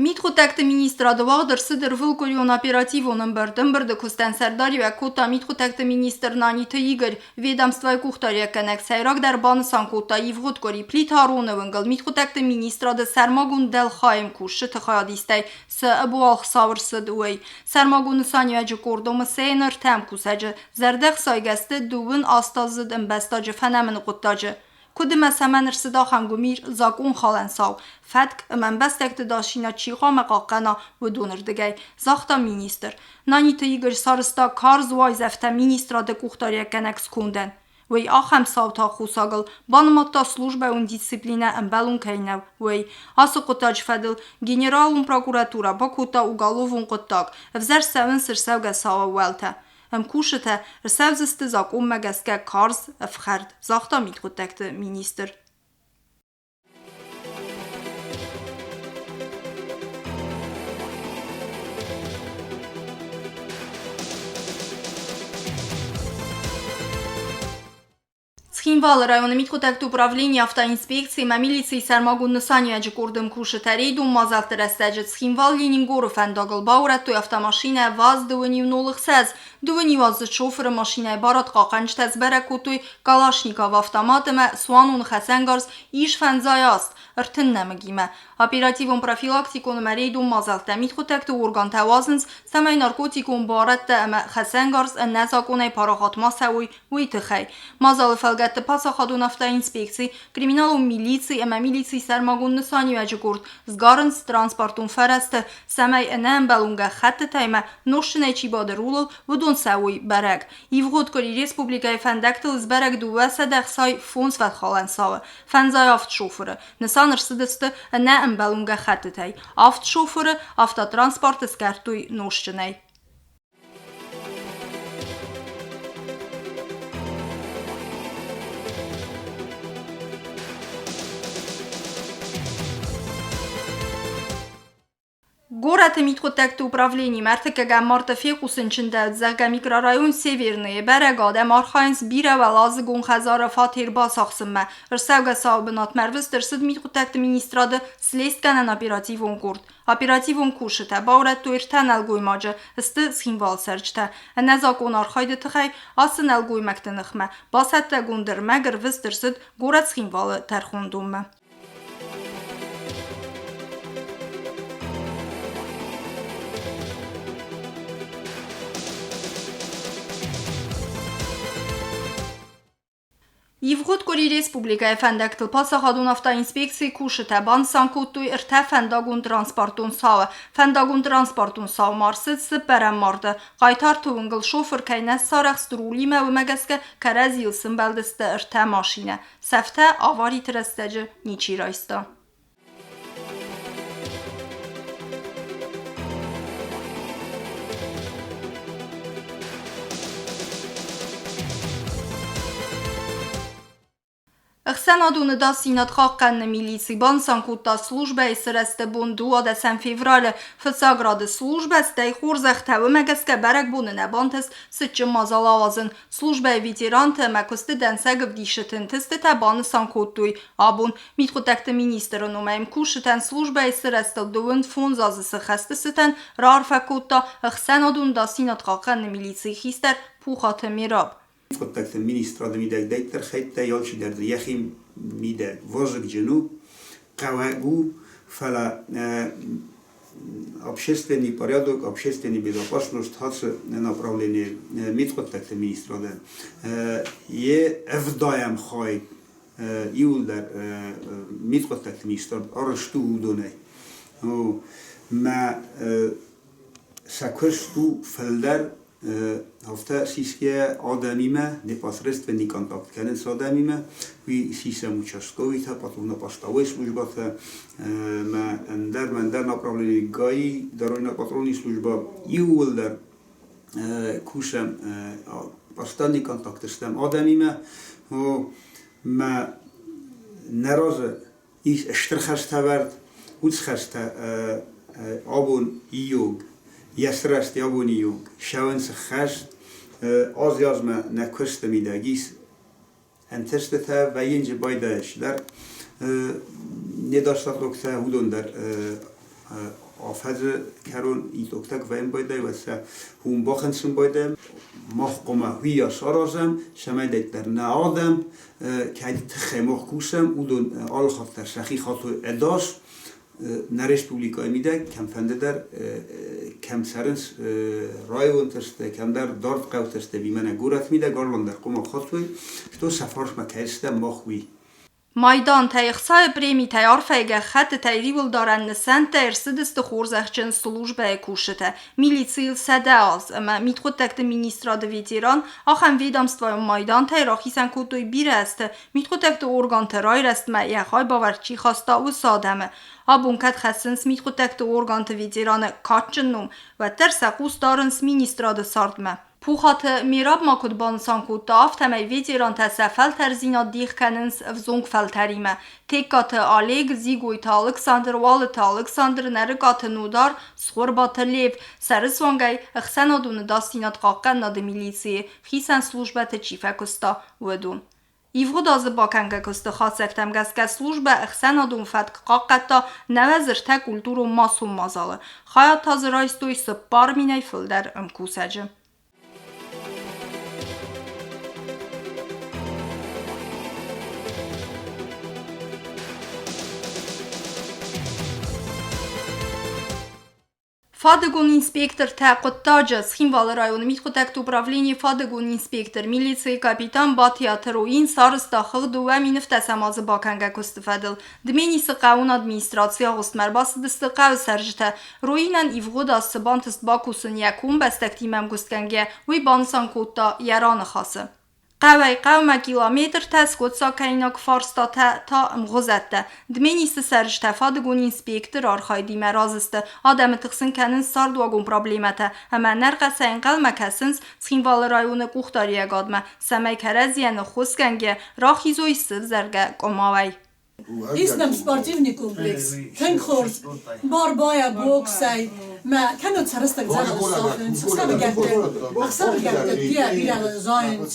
Мидхъуыддӕгты министрады уагъд ӕрцыд ӕрвылкъуырион оперативон ӕмбырд. Ӕмбырды куыстӕн сӕрдариуӕг кодта мидхъуыддӕгты министр Наниты Игорь. Ведомствойы къухдариуӕггӕнӕг сӕйрагдӕр банысан кодта, ивгъуыд къуыри Плиты Ароны уынгыл мидхъуыддӕгты министрады сӕрмагонд дӕлхайы кусджыты хайадистӕй цы ӕбуалгъ цау ӕрцыд, уый. Сӕрмагонд нысаниуӕджы къорд ОМС-йы ӕртӕ ӕмкусӕджы зӕрдӕхсайгӕ сты дыууын астаздзыд ӕмбӕстаджы фӕнӕмыны хъуыддаджы. Куыд ӕмӕ цӕмӕн ӕрцыд ахӕм гуымир закъонхалӕн цау, фӕтк ӕмӕ ӕмбӕстӕгты дасинад чи хъуамӕ хъахъхъӕна, уыдоны рдыгӕй, загъта министр. Наниты Игорь сарӕзта карз уайдзӕфтӕ министрады къухдариуӕггӕнӕг скондӕн. Уый ахӕм цауты аххосагыл банымадта службӕйон дисциплинӕ ӕмбӕлон кӕй нӕу, уый. Ацы хъуыддаджы фӕдыл Генералон прокуратурӕ бакодта уголовон хъуыддаг, ӕвзӕрст цӕуынц ӕрцӕугӕ цауы ӕууӕлтӕ. Ӕмкусджытӕ ӕрцӕудзысты закъонмӕ гӕсгӕ карз ӕфхӕрд, загъта мидхъуыддӕгты министр. Цхинвалы районы мидхъуыддӕгты управленийы автоинспекци ӕмӕ милицийы сӕрмагонд нысаниуӕджы къорды ӕмкусджытӕ рейдон мадзӕлтты рӕстӕджы Цхинвал-Ленингоры фӕндагыл баурӕдтой автомашинӕ ВАЗ-2106. Дыууӕниуаздзыд шофыры машинӕйы барадхъахъхъӕнджытӕ сбӕрӕг кодтой Калашников автомат ӕмӕ цуанон хӕцӕнгарз ис фӕндзай аст 30 нӕмыгимӕ. Оперативон-профилактикон ӕмӕ рейдон мадзӕлттӕ мидхъуыддӕгты органтӕ уадзынц, цӕмӕй наркотикон буарадтӕ ӕмӕ хӕцӕнгарз ӕнӕзакъонӕй парахат ма цӕуой, уый тыххӕй. Мадзалы фӕлгӕтты паддзахадон автоинспекци, криминалон милици ӕмӕ милицийы сӕрмагонд нысаниуӕджы къорд сгарынц транспортон фӕрӕзтӕ, цӕмӕй ӕнӕӕмбӕлон гӕххӕттытӕ ӕмӕ нозтджынӕй чи бады рулыл, уыдон цӕуой бӕрӕг. Ивгъуыд къуыри республикӕйы фӕндӕгтыл сбӕрӕг 265 фӕткхалӕн цауы, фӕндзай авд шофыры. Нысан ӕрцыдысты ӕнӕӕмбӕлон гӕххӕттытӕй. Авд шофыры автотранспорты скъӕрдтой нозтджынӕй. Горӕты мидхъуыддӕгты управленимӕ ӕртыккӕгӕм марты фехъусын чындӕуыд, зӕгъгӕ, микрорайон Северныйы бӕрӕг адӕм архайынц бирӕуӕладзыгон хӕдзары фатер бацахсынмӕ. Ӕрцӕугӕ цауы бынатмӕ ӕрвыст ӕрцыд мидхъуыддӕгты министрады слестгӕнӕн оперативон къорд. Оперативон кусджытӕ баурӕдтой ӕртӕ нӕлгоймаджы, сты Цхинвалы цӕрджытӕ. Ӕнӕзакъон архайды тыххӕй ацы нӕлгоймӕгты ныхмӕ бацӕттӕгонд ӕрмӕг ӕрвыст ӕрцыд горӕт Цхинвалы тӕрхондонмӕ. Ивгъуыд къуыри республикӕйы фӕндӕгтыл паддзахадон автоинспекцийы кусджытӕ банысан кодтой ӕртӕ фӕндагон-транспортон цауы. Фӕндагон-транспортон цау ма ӕрцыд цыппӕрӕм марты. Хъайтарты уынгыл шофыр кӕй нӕ сарӕхст рулимӕ, уымӕ гӕсгӕ кӕрӕдзийыл сымбӕлдысты ӕртӕ машинӕ. Цӕфтӕ авариты рӕстӕджы ничи райста. Ӕхсӕнадон ӕдасдзинад хъахъхъӕныны милици банысан кодта службӕйы сырӕзты бон 12 февралы. Фыццаг рады службӕ, стӕй хорзӕхтӕ, уымӕ гӕсгӕ бӕрӕгбоны нӕ бантыст цытджын мадзал ауадзын. Службӕйы ветерантӕ ӕмӕ куысты дӕнцӕг ӕвдисыты ӕнтыстытӕ банысан кодтой абон. Мидхъуыддӕгты министры номӕй ӕмкусджытӕн службӕйы сырӕзтыл 25 азы цы хӕсты цытӕн раарфӕ кодта ӕхсӕнадон ӕдасдзинад хъахъхъӕныны милицийы хистӕр Пухаты Мераб. Мидхъуыддӕгты министрады мидӕг дӕтдӕр хӕйттӕй алчидӕр дзы йӕхи мидӕг вазыгджын у, хъӕуӕг у, фӕлӕ общественный порядок, общественный безопасность ацы направление мидхъуыддӕгты министрады йе ӕвдайӕм хай иуылдӕр мидхъуыддӕгты министрад арӕзт у уыдонӕй. Мӕ сӕ куыст у фылдӕр афтӕ сисгӕ адӕмимӕ, непосредственный контакт кӕнынц адӕмимӕ, уый сисӕм участковыйтӕ, патрульно-постовой службӕтӕ, мӕ ӕндӕр ӕндӕр направлени ГАИ, дорожно-патрульный служба иууылдӕр кусӕм постоянный контакты стӕм адӕмимӕ. Мӕ нӕ разы ис стыр хӕстӕвӕрд, уыцы хӕстӕ абон иог, йӕ сырӕзт абон иог, ссӕуынц хӕст, аз-азмӕ нӕ куысты мидӕг ис ӕнтыстытӕ, вӕййынджы байдайыс дӕр, недостатоктӕ, уыдон дӕр. Афӕдзы кӕрон итогтӕ куы вӕййын байдайы, уӕд сӕ уым бахынцын байдайӕм. Мах хъуамӕ уыйас саразӕм, цӕмӕй дӕр нӕ адӕм, кӕй тыххӕй мах кусӕм, уыдон алы хатт дӕр сӕхи хатой ӕдас, нӕ республикӕйы мидӕг кӕмфӕнды дӕр кӕм цӕрынц районты сты, кӕмдӕр дард хъӕуты сты, ӕви мӕнӕ горӕты мидӕг арлан дӕр хъуамӕ хатой, что сӕ фарсмӕ кӕй стӕм мах, уый. Майдантӕй, ӕхцайы премитӕй, арфӕйы гӕххӕттытӕй риуылдарӕн нысӕнттӕ ӕрцыдысты хорзӕхджын службӕйы кусджытӕ, милицийыл 100 аз ӕмӕ мидхъуыддӕгты министрады ветеран, ахӕм ведомствойон майдантӕй рахицӕн кодтой бирӕ азты мидхъуыддӕгты органты райрӕзтмӕ йӕ хайбавӕрд чи хаста, уыцы адӕмы. Абон кӕд хӕссынц мидхъуыддӕгты органты ветераны кадджын ном, уӕддӕр сӕ хъус дарынц министрады цардмӕ. Пухаты Мераб ма куыд банысан кодта, афтӕмӕй ветерантӕ сӕ фӕлтӕрдзинад дих кӕнынц ӕвзонг фӕлтӕримӕ. Тегкаты Олег, Дзигойты Алыксандр, Уалыты Алыксандр, Нӕрыкъаты Нодар, Цхуырбаты Лев сӕрысуангӕй ӕхсӕнадон ӕдасдзинад хъахъхъӕнынады милицийы хицӕн службӕты чи фӕкуыста, уыдон. Ивгъуыд азы бакӕнгӕ куысты хатдзӕгтӕм гӕсгӕ службӕ ӕхсӕнадон фӕтк хъахъхъӕдта 93 культурон-массон мадзалы. Хайад та дзы райстой 4000-ӕй фылдӕр ӕмкусӕджы. Фадыгон инспектортӕ хъуыддаджы Цхинвалы районы мидхъуыддӕгты управленийы фадыгон инспектор, милицийы капитан Батиаты Роин сарӕзта хыгъд 2010 азы бакӕнгӕ куысты фӕдыл. Дменисы хъӕуон администрацийы агъуыстмӕ ӕрбацыдысты хъӕуы цӕрджытӕ. Роинӕн ивгъуыд аз цы бантыст бакусын йӕ комбӕстӕгтимӕ ӕмгуыстгӕнгӕ, уый банысан кодта йӕ раныхасы. Хъӕуӕй хъӕумӕ километртӕ скъуыддзагкӕнинаг фарстатӕ та ӕмгъуызӕттӕ. Дменисы цӕрджытӕ фадыгон инспектор архайдимӕ разы сты, адӕмы тыхсын кӕнынц цардуагон проблемӕтӕ ӕмӕ нӕрхъӕцӕй ӕнхъӕлмӕ кӕсынц Цхинвалы районы къухдариӕгадмӕ, цӕмӕй кӕрӕдзийӕн ӕххуысгӕнгӕ рахизой сывзӕргӕ къуымауӕй. Ис нӕм спортивный комплекс, тынг хорз, борьбайӕ, боксӕй, мӕ кӕннод сӕ рӕстӕг дзӕгъӕлы сафынц, ӕхсӕвыгӕтты, ӕхсӕвыгӕтты бирӕ бирӕ зайынц.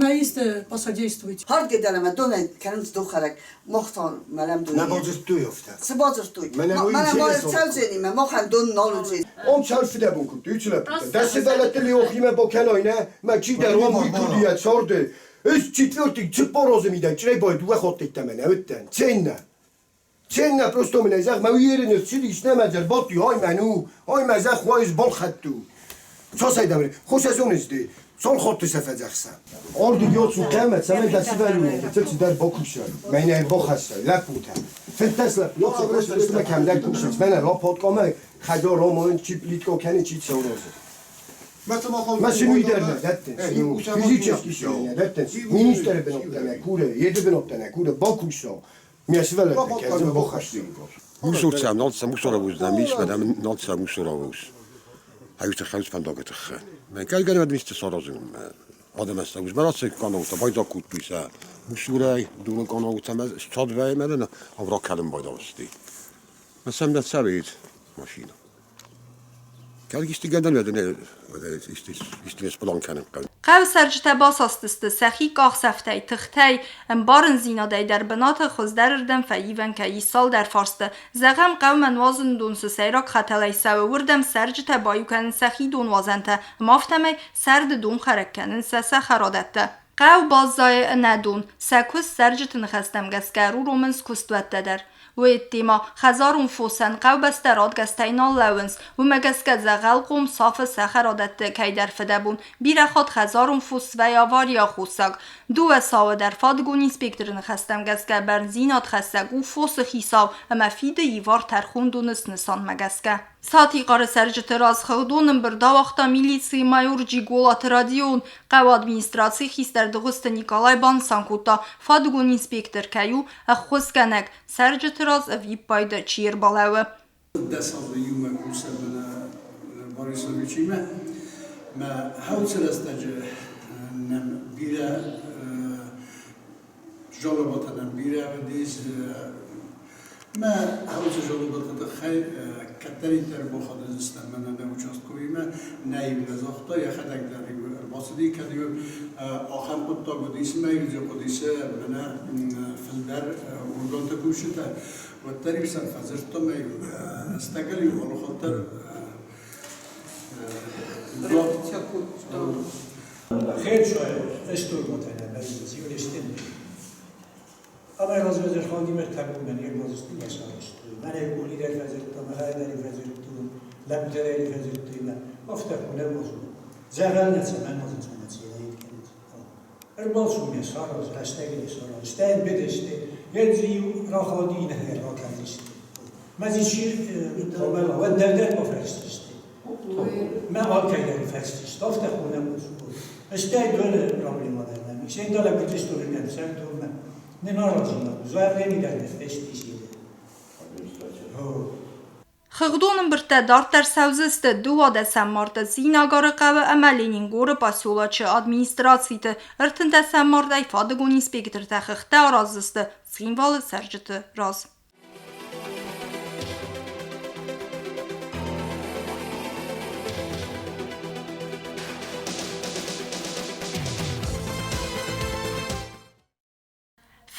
Мӕ исты посодействуйте. Хӕрдгӕ донӕй кӕнынц дохӕрӕг, мохтон мӕлӕм Нӕ бадзырдтой афтӕ. Цы бадзырдтой? Мӕнӕ уый Мӕнӕ ма интересон. ӕрцӕудзӕни, махӕн дон нал уыдзӕни. Ом цал фыдӕбон кодтой, уыцы лӕппутӕ. Дӕ сывӕллӕтты Леохимӕ бакӕнай, нӕ? Мӕ чидӕр уым уый куыд йӕ царды. Ӕз четвертый 40 азы мидӕг Чъребайы дыууӕ хатты йеддӕмӕ нӕ уыдтӕн. Ценнӕ. Ценнӕ просто мын ӕй зӕгъ, мӕ уый ӕрцыдис, нӕ мӕ зӕрбадти, ай мӕн у, ай мӕ зӕхх уайыс балхӕдту. Цасӕй дӕм хосӕзоныс ды, цал хатты сӕ фӕдзӕхса. Ардыг ацу кӕмӕ, цӕмӕй дӕ сывӕллонӕн гыццыл цыдӕр бакусай, мӕнӕ бахӕссай, лӕппутӕ. 15 лӕппу, ацу просто кӕмдӕр кусынц, мӕнӕ рапаткъамӕ хӕдзар амайын, чи плитка кӕны, чи цӕуразы. Машину дӕр нӕ дӕттынц, физически нӕ дӕттынц. Министры бынӕттӕ нӕ куры, еды бынӕттӕ нӕ куры, бакуса. Ме сывӕллӕттӕ кӕрдзын бахӕссын. Мусорцӕм нал цы мусоровоз нӕм ис, мӕнӕ нал цы мусоровоз. Аюты хӕлц фӕндаги тыххӕй. Мӕ кӕлгӕнӕг мисты саразын адӕмӕн сӕ узмӕ канаута байдзаг кодтой сӕ мусорӕй, доны канаутӕ ӕмӕ сцадвӕй мӕнӕ овраг кӕлын байдавысты. Мӕ сӕм нӕ цӕуид машина. Кӕд исты гӕнӕн уӕд исты сплан кӕнын хъӕуы. Хъӕуы цӕрджытӕ басастысты сӕхи къахдзӕфтӕй, тыхтӕй, ӕмбарындзинадӕй дӕр бынаты хуыздӕрырдӕм фӕивӕн кӕй ис цалдӕр фарсты. Зӕгъӕм, хъӕумӕ нуазыны дон цы сӕйраг хӕтӕлӕй цӕуы, уырдӕм цӕрджытӕ баиу кӕнынц сӕхи донуадзӕнтӕ ӕмӕ афтӕмӕй сӕрды донхӕрӕг кӕнынц сӕ цӕхӕрадӕттӕ. Хъӕу баззайы ӕнӕдон, сӕ куыст цӕрджыты ныхӕстӕм гӕсгӕ ӕруромынц куыстуӕттӕ дӕр. Уый ма хӕдзарон фосӕн хъӕубӕстӕ радгӕстӕй нал лӕууынц, уымӕ гӕсгӕ дзӕгъӕлхъом сафы цӕхӕрадӕтты кӕйдӕр фыдӕбон. Бирӕ хатт хӕдзарон фос свӕййы аварийы аххосаг. Дыууӕ цауы дӕр фадыгон инспекторы ныхӕстӕм гӕсгӕ бӕрндзинад хӕссӕг у фосы хицау ӕмӕ фиды ивар тӕрхондоны снысанмӕ гӕсгӕ. Сатихъары цӕрджыты раз хыгъдон ӕмбырд ауагъта милицийы майор Джиголаты Родион. Хъӕуы администрацийы хистӕр Дыгъуызты Николай банысан кодта, фадыгон инспектор кӕй у ӕххуысгӕнӕг, цӕрджыты раз ӕвиппайды чи ӕрбалӕууы. 10 азы иумӕ кусӕм Борисовичимӕ. Мӕ хӕлцы рӕстӕджы нӕм бирӕ жалобатӕ нӕм бирӕ уыдис. Мӕ хӕлцы жалобаты тыххӕй кӕддӕриддӕр бахадыздыстӕм мӕнӕ нӕ участковимӕ, нӕ иу нӕ загъта, йӕхӕдӕг дӕр-иу ӕрбацыди, кӕд-иу ахӕм хъуыддаг уыдис ӕмӕ-иу дзы хъуыдис мӕнӕ фылдӕр. Органты кусджытӕ, уӕддӕр-иу сӕм фӕдзырдтон ӕмӕ-иу рӕстӕгыл-иу алыхатт дӕр Хыгъдон ӕмбырдтӕ дарддӕр цӕудзысты 12 марты Цъинагары хъӕуы ӕмӕ Ленингоры поселочы администрациты. 13 мартӕй фадыгон инспектортӕ хыгъдтӕ араздзысты Цхинвалы цӕрджыты раз.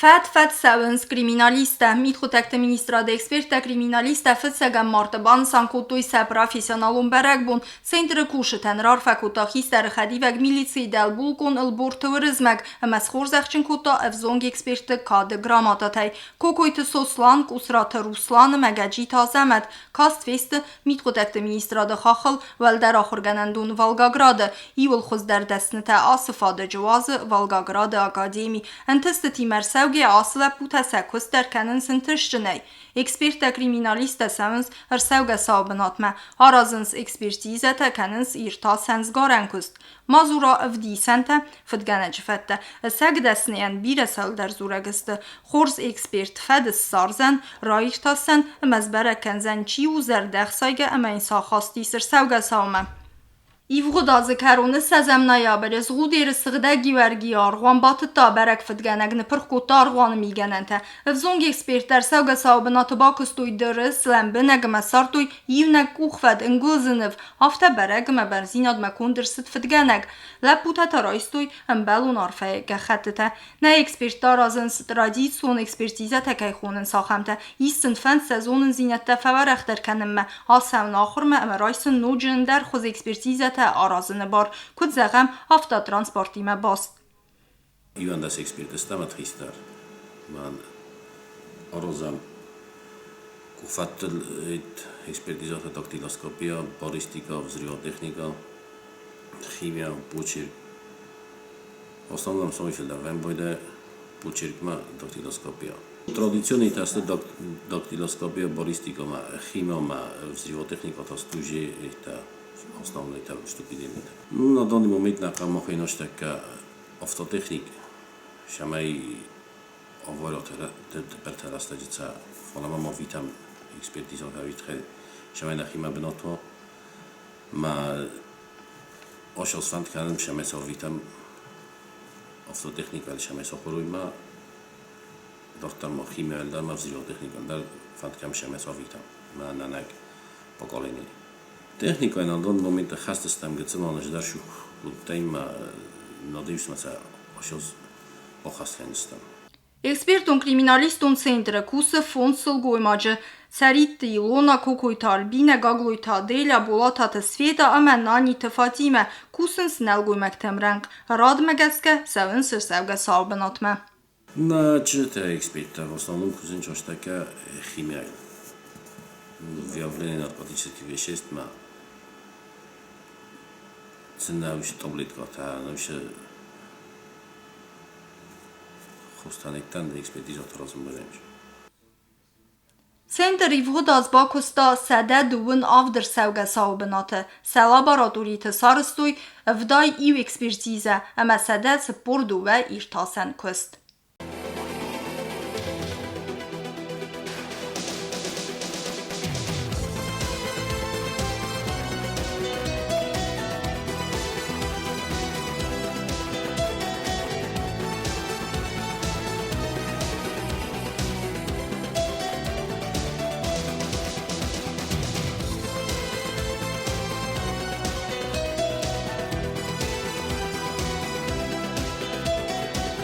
Фӕд-фӕд цӕуынц криминалисттӕ. Мидхъуыддӕгты министрады эксперттӕ-криминалисттӕ фыццӕгӕм марты банысан кодтой сӕ профессионалон бӕрӕгбон. Центры кусджытӕн раарфӕ кодта хистӕры хӕдивӕг милицийы дӕлбулкъон Ӕлборты Уырызмӕг ӕмӕ схорзӕхджын кодта ӕвзонг экспертты кады грамотатӕй. Кокойты Сослан, Къусраты Руслан ӕмӕ Гӕджиты Азӕмӕт каст фесты Мидхъуыддӕгты министрады хаххыл уӕлдӕр ахуыргӕнӕндон Волгограды. Иууыл хуыздӕр дӕснытӕ ацы фадыджы уадзы Волгограды академи. Ӕнтыстытимӕ ӕрцӕугӕ ацы лӕппутӕ сӕ куыст дӕр кӕнынц ӕнтыстджынӕй. Эксперттӕ-криминалисттӕ цӕуынц ӕрцӕугӕ цауы бынатмӕ, аразынц экспертизӕтӕ, кӕнынц иртасӕн сгарӕн куыст. Мадзура ӕвдисӕнтӕ, фыдгӕнӕджы фӕдтӕ. Ӕцӕг дӕсныйӕн бирӕ цӕуылдӕр дзурӕг сты. Хорз эксперт фӕд ссардзӕн, раиртасдзӕн ӕмӕ сбӕрӕг кӕндзӕн, чи у зӕрдӕхсайгӕ ӕмӕ йын цы ахаст ис ӕрцӕугӕ цаумӕ. Ивгъуыд азы кӕроны ссӕдзӕм ноябры Згъудеры сыгъдӕг Гиуӕргийы аргъуан батыдта бӕрӕг фыдгӕнӕг, ныппырх кодта аргъуаны мигӕнӕнтӕ. Ӕвзонг эксперттӕ ӕрцӕугӕ цауы бынаты бакуыстой дырыс, лӕмбынӕг ӕмӕ ссардтой иунӕг къухвӕд, ӕнгуылдзы ныв, афтӕ бӕрӕг ӕмӕ бӕрндзинадмӕ конд ӕрцыд фыдгӕнӕг. Лӕппутӕ та райстой ӕмбӕлон арфӕйы гӕххӕттытӕ. Нӕ эксперттӕ аразынц, традицион экспертизӕтӕ кӕй хонынц, ахӕмтӕ. Ис сын фӕнд сӕ зонындзинӕдтӕ фӕуӕрӕхдӕр кӕнынмӕ, ацӕуын ахуырмӕ ӕмӕ райсын ноджы ӕндӕр хуыз экспертизӕтӕ аразыны бар, куыд зӕгъӕм, автотранспортимӕ баст. 11 эксперты стӕм ӕд хистӕр. Мӕн аразӕм къухфӕдтыл экспертизӕтӕ дактилоскопия, баллистика, взрывотехника, химия, почерк. В основном самый фылдӕр почеркмӕ дактилоскопия. Традиционный тесты дактилоскопия, баллистика, химия, взрывотехника, тоже это основной вступление. Ну, на данный момент на наш автотехник, шамай авария бертеластаджица, фалама ма витам экспертиза хавитхе, шамай нахима бнато, ма ошос фанд канам шамай витам автотехник вали шамай доктор ма химия дар ма взрывотехника дар фанд кам шамай витам, ма нанаг поколение. Техника на данный момент хастастам гецелан ждар шух тайма надеюсь маца ошос охастхенстам. Экспертон-криминалистон центры кусы фондз сылгоймаджы: Цӕритты Илона, Кокойты Альбинӕ, Гаглойты Аделя, Болататы Светӕ ӕмӕ Наниты Фатимӕ. Кусынц нӕлгоймӕгты ӕмрӕнхъ. Радмӕ гӕсгӕ цӕуынц ӕрцӕугӕ цауы бынатмӕ. На чжытӕ эксперттӕ в основном кусынц астӕккӕ химияйыл. Выявление наркотических веществ ма цынӕ таблеткӕтӕ, хустанеттӕн экспертизӕтӕ разын. Центр ивгъуыд аз бакуыста 127 ӕрцӕугӕ цауы бынаты. Сӕ лабораториты сарӕзтой 71 экспертизӕ ӕмӕ 142 иртасӕн куыст.